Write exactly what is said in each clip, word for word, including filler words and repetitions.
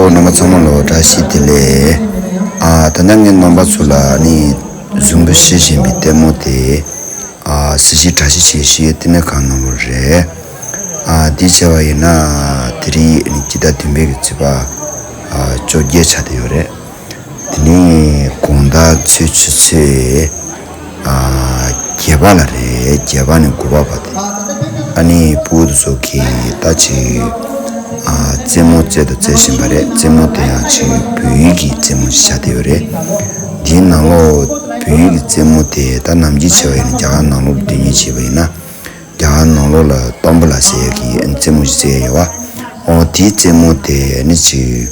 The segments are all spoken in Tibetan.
ཨོ། རྣམ་པ་ཚང་མ་ལ་བཀྲ་ཤིས་བདེ་ལེགས། ཨ། ད་ལྟ་ངས་རྣམ་པ་ཚོ་ལ་ནི་གཟུགས་པོ་ཤེས་བཞིན་པའི་ལྟད་མོ་དེ། ཨ། གཟི་བརྗིད་བཀྲ་ཤིས་ཆེ་ཞེས་བསྟི་གནས་ཁང་ནང་ལོགས་རེད། ཨ། འདི་བྱས་པ་ཡིན་ན་དེ་རིང་ནི་སྤྱི་ཟླ་བདུན་པའི་གི་ཚེས་པ། ཨ། བཅོ་བརྒྱད་ཆགས་བསྡད་ཡོད་རེད། དེ་ནས་དགོང་དག་ཚེས་བཅུ་ཚེས། ཨ། བརྒྱད་པ་ལ་རེད། བརྒྱད་པ་ནས་དགུ་པ་བར་དེ། ཨ་ནི་སྤུ་གུ་དེ་ཚོ་གིས་ད་ཅིག་ཨ། རྩེད་མོ་རྩེ་དང་རྩེ་བཞིན་པ་རེད། རྩེད་མོ་དེ་ཡང་ཅིག་བོད་ཡིག་གི་རྩེད་མོ་ཞིག་ཆགས་བསྡད་ཡོད་རེད། འདིའི་ནང་ལོགས་བོད་ཡིག་གི་རྩེད་མོ་དེ་ད་ནམ་རྒྱུན་བྱས་པ་ཡིན་ན། རྒྱ་གར་ནང་ལོགས་ལ་སྡོད་མཁན་བྱས་པ་ཡིན་ན། རྒྱ་གར་ནང་ལོགས་ལ་ཏམ་བུ་ལ་ཟེར་ཡག་གི་རྩེད་མོ་ཞིག་རྩེ་ཡག་ཡོད་པ། འོ། དེའི་རྩེད་མོ་དེ་ནི་ཅིག་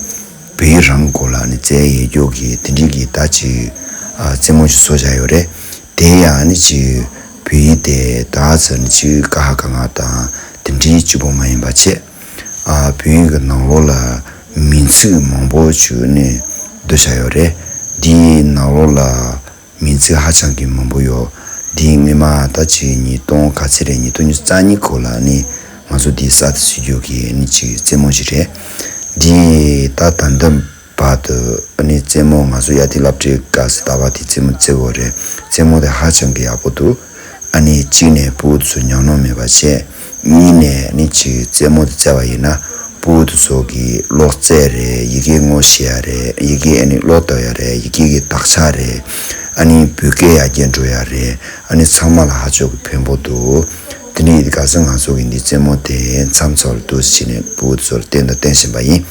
བོད་ཡིག་རང་སྐོར་ལ་ནི་རྩེ་ཡག་གི་དེ་འདྲའི་གི་ད་ཅིག་ཨ། རྩེད་མོ་ཞིག་བཟོས་བཞག་ཡོད་རེད། དེ་ཡང་ནི་ཅིག་བོད་ཡིག་དེ་ད་ཚོ་ནི་ཅིག་ཀ་ཧ་ག་ང་དང་དེ་འདྲའི་གཅིག་པོ་མ་ཡིན་པ་བྱས། ཨ། བོད་ཡིག་གི་ནང་ལོགས་ལ་མིང་ཚིག་མང་པོ་ཞིག་ནི་བསྡུས་བཞག་ཡོད་རེད། འདིའི་ནང་ལོགས་ལ་མིང་ཚིག་ཧ་ཅང་གི་མང་པོ་ཡོད། འདི་སྔོན་མ་ད་ཅིག་ཉིས་སྟོང་ག་ཚོད་རེད། ཉིས་སྟོང་ཉི་ཤུ་རྩ་གཉིས་སྐོར་ལ་ནི་ང་ཚོ་འདི་གསར་དུ་བཟོས་རྒྱུ་གི་ནི་ཅིག་རྩེད་མོ་ཞིག་རེད། འདི་ད་ད་ལྟ་བར་དུ་ནི་རྩེད་མོ་ང་ཚོ་ཡ་དེ་སློབ་གྲྭའི་སྐབས་སུ་ད་བར་དེ་རྩེད་མོ་རྩེ་གི་ཡོད་རེད། རྩེད་མོ་དེ་ཧ་ཅང་གི་ཡག་པོ་འདུག་ཨ་ནི་གཅིག་ནས་སྤུ་གུ་ཚོ་ཉམས་མྱོང་མེད་པ་བྱས། གཉིས་ནས་ནི་ཅིག་རྩེད་མོ་དེ་རྩེ་བ་ཡིན་ན། སྤུ་གུ་དེ་ཚོ་གི་ཀློག་རྩལ་རེད། ཡི་གེ་ངོ་ཤེས་ཡ་རེད། ཡི་གེ་ཨ་ནི་ཀློག་ཐུབ་ཡ་རེད། ཡི་གེ་གི་དག་ཆ་རེད། ཨ་ནི་བོད་སྐད་ཡར་རྒྱས་འགྲོ་ཡ་རེད། ཨ་ནི་ཚང་མ་ལ་ཧ་ཅང་གི་ཕན་པོ་འདུག་དེ་འདྲ་ཡིན་དུས་ག་ས་ང་ཚོ་གི་འདི་རྩེད་མོ་དེ་མཚམས་འཚོལ་དུ་ཕྱིན་ནས་སྤུ་གུ་དེ་ཚོར་བསྟན་དང་བསྟན་བཞིན་པ་ཡིན།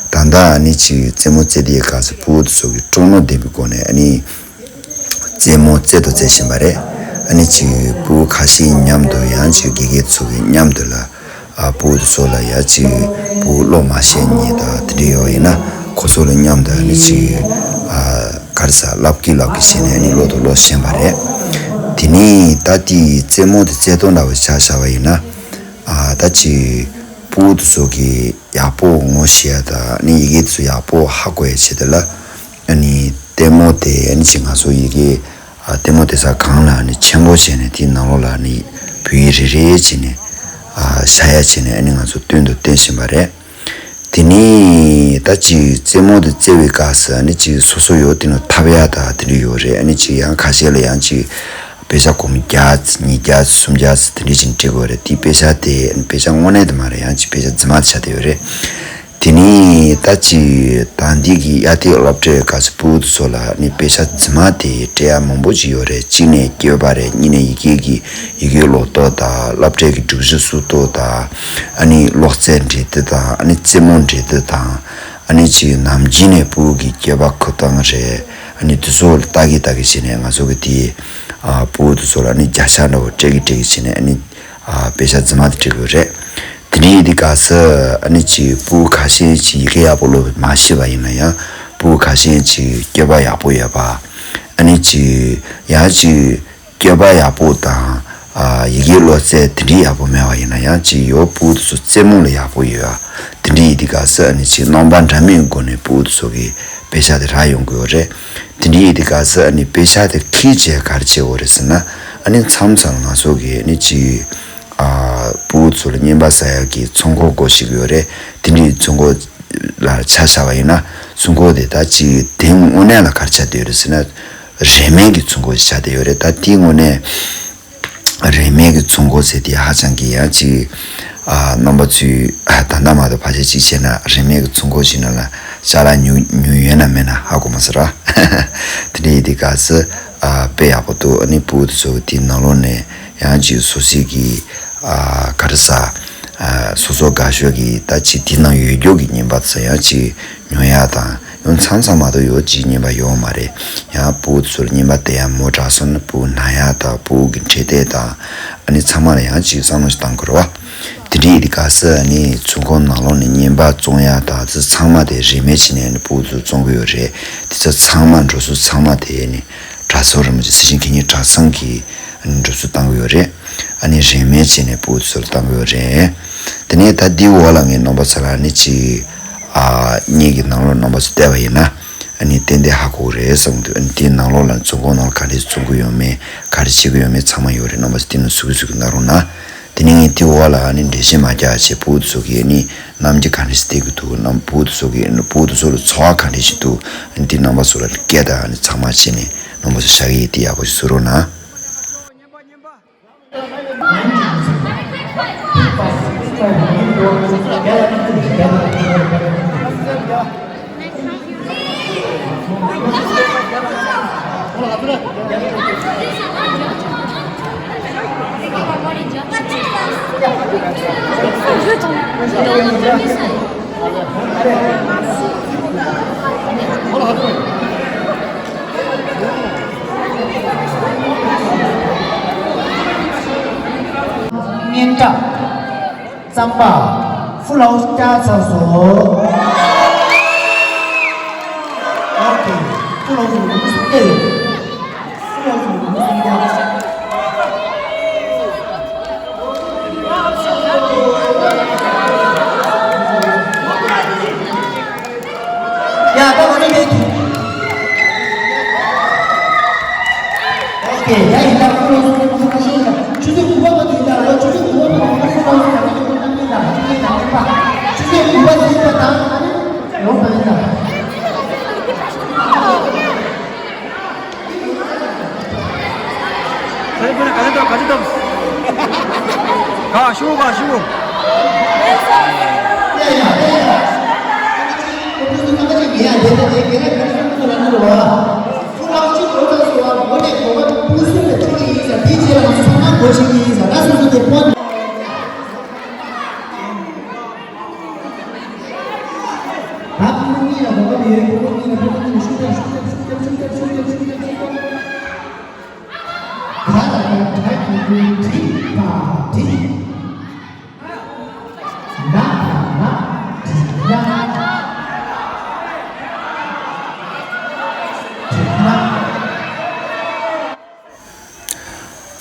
ད་ལྟ་ཨ་ནི་ཅིག་རྩེད་མོ་རྩེ་དུས་ག་ས་སྤུ་གུ་དེ་ཚོ་གི་སྤྲོ་སྣང་ལྡན་པའི་སྒོ་ནས་ཨ་ནི། རྩེད་མོ་རྩེ་དང་རྩེ་བཞིན་པ་རེད། ཨ་ནི་ཅིག་སྤུ་གུ་ཁ་ཤས་མཉམ་དུ་ཡང་ཅིག་དགེ་རྒན་ཚོ་གི་མཉམ་དུ་ལ། ཨ། སྤུ་གུ་དེ་ཚོ་ལ་ཡ་ཅིག་སྤུ་གུ་ཀློག་མ་ཤེས་མཁན་དང་དེ་འདྲ་ཡོད་ཡིན་ན། ཁོ་ཚོ་ལ་མཉམ་དུ་ཨ་ནི་ཅིག་ཨ། ག་རེ་ཟ། བསླབ་ཀྱི་བསླབ་ཀྱི་བྱས་ནས་ཨ་ནི་ཀློག་དང་ཀློག་བཞིན་པ་རེད། དེ་ནས་ད་དེའི་རྩེད་མོ་དེ་རྩེད་སྟངས་འདྲ་བོ་ཆ་བཞག་པ་ཡིན་ན། ཨ། ད་ཅིག་སྤུ་གུ་དེ་ཚོ་གི་ཡག་པོ་ངོ་ཤེས་ཡ་དང་ཨ་ནི་ཡི་གེ་དེ་ཚོ་ཡག་པོ་ཧ་གོ་ཡ་ཆེད་དུ་ལ། ཨ་ནི་ལྟད་མོ་དེ་ཨ་ནི་ཅིག་ང་ཚོ་ཡི་གེ་ཨ། ལྟད་མོ་དེ་ས་སྒང་ལ་ཨ་ནི་ཆེན་པོ་བྱས་ནས་དེའི་ནང་ལོགས་ལ་ཨ་ནི་བོད་ཡིག་རེ་རེ་བྱས་ནས། ཨ། བཞག་ཡ་བྱས་ནས་ཨ་ནི་ང་ཚོ་སྟོན་དང་སྟོན་བཞིན་པ་རེད། དེ་ནས་ད་ཅིག་རྩེད་མོ་དེ་རྩེ་བའི་སྐབས་སུ་ཨ་ནི་ཅིག་སོ་སོ་ཡོད་དེ་ནང་འཐབ་ཡ་དང་དེ་འདྲ་ཡོད་རེད། ཨ་ནི་ཅིག་ཡང་ཁ་ཤས་ལ་ཡང་ཅིག་པེ་ཤ་སྒོར་མོ་བརྒྱ་ཙམ་ཉིས་བརྒྱ་ཙམ་སུམ་བརྒྱ་ཙམ་དེ་འདྲ་ཅིག་སྤྲད་དགོས་རེད། དེ་པེ་ཤ་དེ་ཨ་ནི་པེ་ཤ་དངོས་གནས་དེ་མ་རེད། ཡང་ཅིག་པེ་ཤ་རྫུན་མ་དེ་ཆགས་བསྡད་ཡོད་རེད། དེ་ནས་ད་ཅིག་ད་འདི་གི་ཡ་དེ་སློབ་གྲྭའི་སྐབས་སུ་སྤུ་གུ་དེ་ཚོ་ལ་ནི་པེ་ཤ་རྫུན་མ་དེ་སྤྲད་ཡ་མང་པོ་ཅིག་ཡོད་རེད། གཅིག་ནས་སྐྱོན་པ་རེད། གཉིས་ནས་ཡི་གེ་གི་ཡི་གེ་ཀློག་སྟངས་དང་སློབ་གྲྭའི་གི་སྒྲིག་གཞི་བཟོ་སྟངས་དང་། ཨ་ནི་ཀློག་རྩལ་འགྲན་བསྡུར་དང་། ཨ་ནི་རྩེད་མོ་འགྲན་བསྡུར་དང་། ཨ་ནི་ཅིག་ནམ་རྒྱུན་ནས་སྤུ་གུ་གི་སྐྱོན་པ་ཁུར་སྟངས་རེད། ཨ་ནི་དེ་ཚོ་ལ་ལྟ་གི་ལྟ་གི་བྱས་ནས་ང་ཚོ་གི་དེ། ཨ། སྤུ་གུ་དེ་ཚོ་ལ་ཨ་ནི་བརྒྱ་ཆ་འདྲ་བོ་སྤྲད་གི་སྤྲད་གི་བྱས་ནས་ཨ་ནི། ཨ། པེ་ཤ་རྫུན་མ་དེ་སྤྲད་དགོས་རེད། དེ་འདྲ་ཡིན་དུས་ག་ས་ཨ་ནི་ཅིག་སྤུ་གུ་ཁ་ཤས་ཅིག་ཡི་གེ་ཡག་པོ་ཀློག་མ་ཤེས་པ་ཡིན་ན་ཡང་། སྤུ་གུ་ཁ་ཤས་ཅིག་སྐྱོན་པ་ཡག་པོ་ཡོད་པ། ཨ་ནི་ཅིག་ཡང་ཅིག་སྐྱོན་པ་ཡག་པོ་དང་། ཨ། ཡི་གེ་ཀློག་རྩལ་དེ་འདྲ་ཡག་པོ་མེད་པ་ཡིན་ན་ཡང་། ཅིག་ཡོད་སྤུ་གུ་དེ་ཚོ་རྩེད་མོ་ལ་ཡག་པོ་ཡོད་ཨ། དེ་འདྲ་ཡིན་དུས་ག་ས་ཨ་ནི་ཅིག་རྣམ་པ་འདྲ་མིན་སྒོ་ནས་སྤུ་གུ་དེ་ཚོ་གི་པེ་ཤ་དེ་རག་ཡོང་གི་ཡོད་རེད། དེ་འདྲ་ཡིན་དུས་ག་ས་ཨ་ནི་པེ་ཤ་དེ་ཁྱེར་བྱས་ག་རེ་བྱེད་དགོས་རེད་ཟེར་ན། ཨ་ནི་མཚམས་མཚམས་ང་ཚོ་གི་ཨ་ནི་ཅིག་ཨ། སྤུ་གུ་ཚོ་ལ་རྔན་པ་ཟ་ཡག་གི་ཚོན་མགོ་སྒོ་ཞིག་ཡོད་རེད། དེ་འདྲའི་ཚོན་མགོ་ལ་ཆ་བཞག་པ་ཡིན་ན། ཚོན་མགོ་དེ་ད་ཅིག་དེ་དངོས་གནས་ལ་ག་རེ་ཆགས་བསྡད་ཡོད་རེད་ཟེར་ན། རིན་མེད་ཀྱི་ཚོན་མགོ་ཞིག་ཆགས་བསྡད་ཡོད་རེད། ད་དེ་དངོས་གནས་རིན་མེད་ཀྱི་ཚོན་མགོ་ཟེར་དེ་ཧ་ཅང་གི་ཡང་ཅིག་ཨ། རྣམ་པ་ཚོས། ཨ། ད་ལྟ་མ་གཏོགས་ཕལ་ཆེར་ཅིག་བྱས་ན་རིན་མེད་ཀྱི་ཚོན་མགོ་ཞིག་ནང་ལ་ཅ་ལག་ཉོ་ཉོས་ཡོད་ན་མེད་ན་ཧ་གོ་མ་སོང་ར། དེ་འདྲ་ཡིན་དུས་ག་ས། ཨ། དཔེ་ཡག་པོ་འདུག་ཨ་ནི་སྤུ་གུ་དེ་ཚོ་དེའི་ནང་ལོགས་ནས་ཡང་ཅིག་སོ་སོའི་གི་ཨ། ག་རེ་ཟ། ཨ། སོ་སོ་དགའ་ཤོས་ཀྱི་ད་ཅིག་དེའི་ནང་ཡོད་རྒྱུ་གི་རྔན་པ་དེ་ཚོ་ཡང་ཅིག་ཉོ་ཡ་དང་། ཡང་མཚམས་མཚམས་མ་གཏོགས་ཡོད་ཅིག་རྔན་པ་ཡོད་མ་རེད། ཡང་སྤུ་གུ་དེ་ཚོར་རྔན་པ་སྟེར་ཡ་མོ་དྲག་སོང་ན་སྤུ་གུ་ན་ཡ་དང་། སྤུ་གུ་གི་འཕྲོད་བསྟེན་དང་། ཨ་ནི་ཚང་མ་ལ་ཡང་ཅིག་བསམ་བློ་ཞིག་བཏང་དགོས་རེད་བ། དེ་འདྲ་ཡིན་དུས་ག་ས་ཨ་ནི་ཚོན་མགོ་ནང་ལོགས་ནས་རྔན་པ་བཙོང་ཡ་དང་། དེ་ཚང་མ་དེ་རིན་མེད་བྱས་ནས་ཨ་ནི་སྤུ་གུ་དེ་ཚོ་བཙོང་གི་ཡོད་རེད། དེ་ཚོ་ཚང་མ་འགྲོ་སོང་ཚང་མ་དེ་ཨ་ནི་གྲྭ་ཚང་རིན་པོ་ཆེ་ཚེ་ཆེན་མཁན་སྙིང་གྲྭ་ཚང་གི་ཨ་ནི་འགྲོ་སོང་བཏང་གི་ཡོད་རེད། ཨ་ནི་རིན་མེད་བྱས་ནས་སྤུ་གུ་ཚོར་བཏང་གི་ཡོད་རེད། དེ་ནས་ད་འདིའི་འོག་ལ་ངས་རྣམ་པ་ཚོ་ལ་ཨ་ནི་ཅིག་ཨ། བརྙན་གྱི་ནང་ལོགས་རྣམ་པ་ཚོ་བལྟས་པ་ཡིན་ན། ཨ་ནི་ཏན་ཏན་ཧ་གོ་གི་རེད་བསམ་གྱི་འདུག་ཨ་ནི་དེའི་ནང་ལོགས་ལ་ཚོན་མགོ་ནང་ལ་ག་འདྲས་བཙོང་གི་ཡོད་མེད། ག་རེ་བྱེད་ཀྱི་ཡོད་མེད་ཚང་མ་ཡོད་རེད། རྣམ་པ་ཚོ་དེ་ནང་གཟིགས་གཟིགས་གནང་རོགས་གནང་། དེ་ནས་ངས་དེ་འོག་ལ་ཨ་ནི་འགྲེལ་བཤད་མ་རྒྱག་བྱས། བུ་དེ་ཚོ་གིས་ཨ་ནི་རྣམ་འགྱུར་ག་འདྲ་ཞིག་སྟེར་གི་འདུག་རྣམ་བུ་དེ་ཚོ་གིས་བུ་དེ་ཚོ་ལ་ཚོར་བ་ག་འདྲ་ཞིག་འདུག་དེ་རྣམ་པ་ཚོ་ལ་སྐད་བརྡ་ཨ་ནི་ཚང་མ་བྱས་ནས་རྣམ་པ་ཚོ་ཤག་གི་ཡིན། དེ་ཡག་པོ་ཞིག་བཟོ་རོགས་གནང་། སྙན་གྲགས། གཙང་པ། ཕུ་ལའོ་སྐྱ་ཚ་སོ། ཨོ་ཁེ། ཕུ་ལའོ་སྐྱ་ཡོད། ཕུ་ལའོ་སྐྱ། ཡ། ད་ག་ནས་ཕེབས་ཀྱི། ཨོ་ཁེ། ཡ་ཡིན་ད། ཁོ་རང་ཚོ་ཁོ་ཁ་ཤས་ཡིན་ད། ཆུ་ཚོད་དགུ་པ་མ་གཏོགས་ཡིན་ད། ལོ་ཆུ་ཚོད་དགུ་པ་མ་གཏོགས་ཁོ་རང་ཚོ་ཁ་ཤས་ཡིན་ད། ཆུ་ཚོད་དགུ་པ་ཟིན་པ་དང་ཡོང་པ་ཡིན་ད། ས་ཆ་ཕུ་ན་ག་ཚོད་འདུག་ག་ཚོད་འདུག་ག་ཤུ་ག་ཤུ།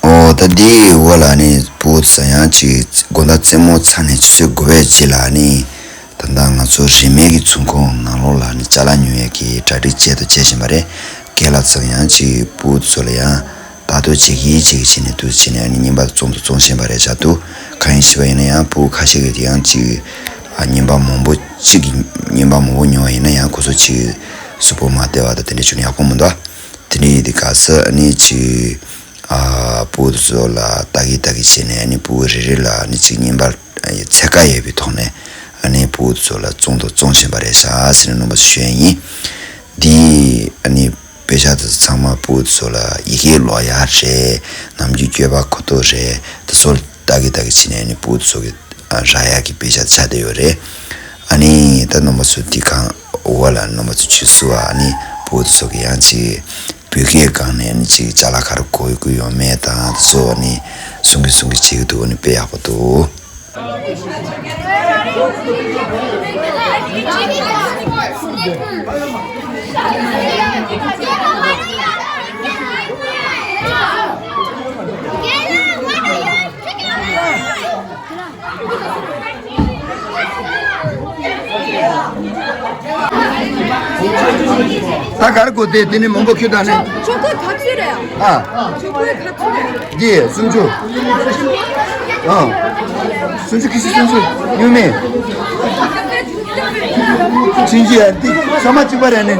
ཨོ། ད་འདིའི་འོག་ལ་ནི་བུ་ཚོ་ཡང་ཅིག་དགོང་དག་རྩེད་མོ་ཚར་ནས་ཆུ་ཚོད་དགུ་པའི་རྗེས་ལ་ནི། ད་ལྟ་ང་ཚོ་རིས་མེད་ཀྱི་ཚོང་ཁང་ནང་ལོགས་ལ་ནི་ཅ་ལག་ཉོ་ཡས་ཀྱི་གྲ་སྒྲིག་བྱེད་དང་བྱེད་བཞིན་པ་རེད། རྒན་ལགས་ཚོ་ཡང་ཅིག་བུ་ཚོ་ལ་ཡང་ལྟ་རྟོག་བྱེད་ཀྱི་བྱེད་ཀྱི་བྱས་ནས་འདུག་བྱས་ནས་ཨ་ནི་རྔན་པ་བཙོང་དང་བཙོང་བཞིན་པ་རེད་བཞག་འདུག་གང་ཡིན་ཞུས་པ་ཡིན་ན་ཡང་བུ་ཁ་ཤས་ཀྱིས་ཡང་ཅིག་ཨ་རྔན་པ་མང་པོ་ཅིག་གི་རྔན་པ་མང་པོ་ཉོ་བ་ཡིན་ན་ཡང་ཁོ་ཚོ་ཅིག་གཟུགས་པོ་མ་བདེ་བ་དང་དེ་འདྲ་བྱུང་ན་ཡག་པོ་མི་འདུག་དེ་འདྲ་ཡིན་དུས་ག་ས་ཨ་ནི་ཅིག་ཨ་བུ་ཚོ་ལ་ལྟ་གི་ལྟ་གི་བྱས་ནས་ཨ་ནི་བུ་རེ་རེ་ལ་ཨ་ནི་ཅིག་རྔན་པ་ཚད་བཀག་ཡོད་པའི་ཐོག་ནས་ཨ་ནི་བུ་ཚོ་ལ་བཙོང་དང་བཙོང་བཞིན་པ་རེད་ཤག་ཟེར་ནས་རྣམ་པ་ཚོ་ཞུ་ཡ་ཡིན། འདི་ཨ་ནི་དཔེ་ཆ་དེ་ཚང་མ་བུ་ཚོ་ལ་ཡི་གེ་ཀློག་ཡག་རེད། ནམ་རྒྱུན་སྐྱོད་པ་ཁོ་ཐག་རེད། དེ་ཚོ་ལྟ་གི་ལྟ་གི་བྱས་ནས་ཨ་ནི་བུ་ཚོ་གི་རག་ཡག་གི་དཔེ་ཆ་ཆགས་བསྡད་ཡོད་རེད། ཨ་ནི་ད་རྣམ་པ་ཚོ་འདི་གང་འོག་ལ་རྣམ་པ་ཚོ་ཆུད་ཟོས་ཨ་ནི་བུ་ཚོ་གི་ཡང་ཅིག་བོད་སྐད་སྒང་ནས་ཨ་ནི་ཅིག་ཅ་ལག་ག་རེ་དགོས་ཀྱི་ཡོད་མེད་དང་དེ་ཚོ་ཨ་ནི་གསུང་གི་གསུང་གི་བྱེད་ཀྱི་འདུག་ཨ་ནི་དཔེ་ཡག་པོ་འདུག་ད་ག་རེ་དགོས་ཏེ་དེ་ནི་མང་པོ་ཁྱོད་ད་ནི། ཆོ་ག་ག་ཚོད་རེད། ཨ། ཆོ་ག་ག་ཚོད་རེད། འདི་སུམ་ཅུ། ཨ། སུམ་ཅུ་ཁི་སི་སུམ་ཅུ་ཡོད་མེད། ཆིན་ཅི་ཡ་འདི་ས་མ་གཅིག་པ་རེད་ནི།